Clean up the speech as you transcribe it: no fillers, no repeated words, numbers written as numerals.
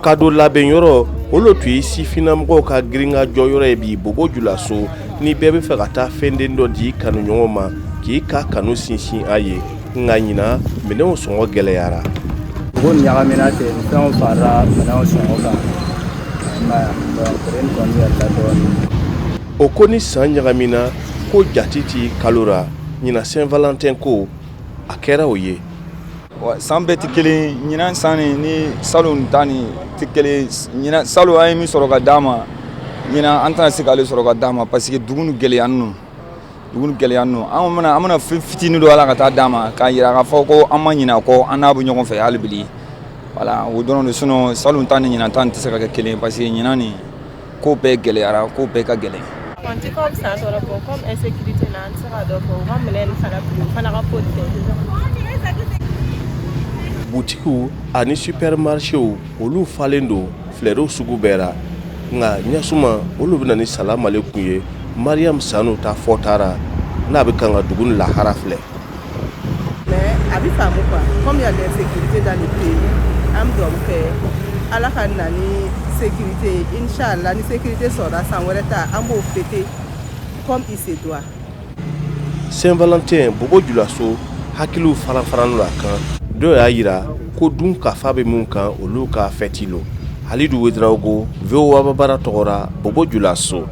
Cadeau labɛn yɔrɔ, olu tun ye sifinnamɔgɔw ka girinka jɔyɔrɔ ye bi Bobo Julaso. Ni bɛɛ bɛ fɛ ka taa fɛnden dɔ di kanuɲɔgɔn ma k'i ka kanu sinsin a ye, nka ɲinan minɛnw sɔngɔ gɛlɛyara. Ko ɲagamina ten, fɛnw farala minɛnw sɔngɔ kan, donc prix kɔni yɛlɛla dɔɔnin. O ko ni san ɲagamina ko jate ti kalo ra, ɲinan Saint-Valentin ko a kɛra o ye. San bɛɛ tɛ kelen. Ɲinan san ni salon ta ni tɛ kelen. Ɲinan, salon an ye min sɔrɔ ka d'a ma, ɲinan an tɛna se k'ale sɔrɔ ka d'a ma, parce que dugu ni gɛlɛya ninnu, dugu ni gɛlɛya ninnu. An bɛna fɛn fitinin dɔ ala ka taa d'a ma k'a jira k'a fɔ ko an ma ɲinɛ a kɔ, an n'a bɛ ɲɔgɔn fɛ hali bi. Voilà, o dɔrɔn de. Sinon salon ta ni ɲinan ta tɛ se ka kɛ kelen, parce que ɲinan nin ko bɛɛ gɛlɛyara, ko bɛɛ ka gɛlɛn. Kɔni comme san tɔrɔ bɔ, comme insécurité na, an tɛ se ka dɔ fɔ u ka minɛn nin fana prix, u fana ka foyi tɛ. Butikiw ani supermarchéw, olu falen don fleurs sugu bɛɛ ra, nka ɲasuma olu bɛ na ni salamalekum ye. Mariam Sanu ta fɔtara n'a bɛ kan ka dugu ni lahara filɛ. Mais a bɛ faamu quoi, comme il y a l'insécurité dans le pays, an bɛ dugawu kɛ Ala ka na ni sécurité ye. Inchallah, ni sécurité sɔrɔla, san wɛrɛ ta, an b'o fêter comme il se doit. Saint-Valentin, Bobo Julaso, hakiliw fara faralen don a kan. Dɔw y'a yira ko dun kafa bɛ mun kan, olu ka fɛti lo. Halidu Wedraogo, VOA Bambara tɔgɔ ra, Bobo Julaso.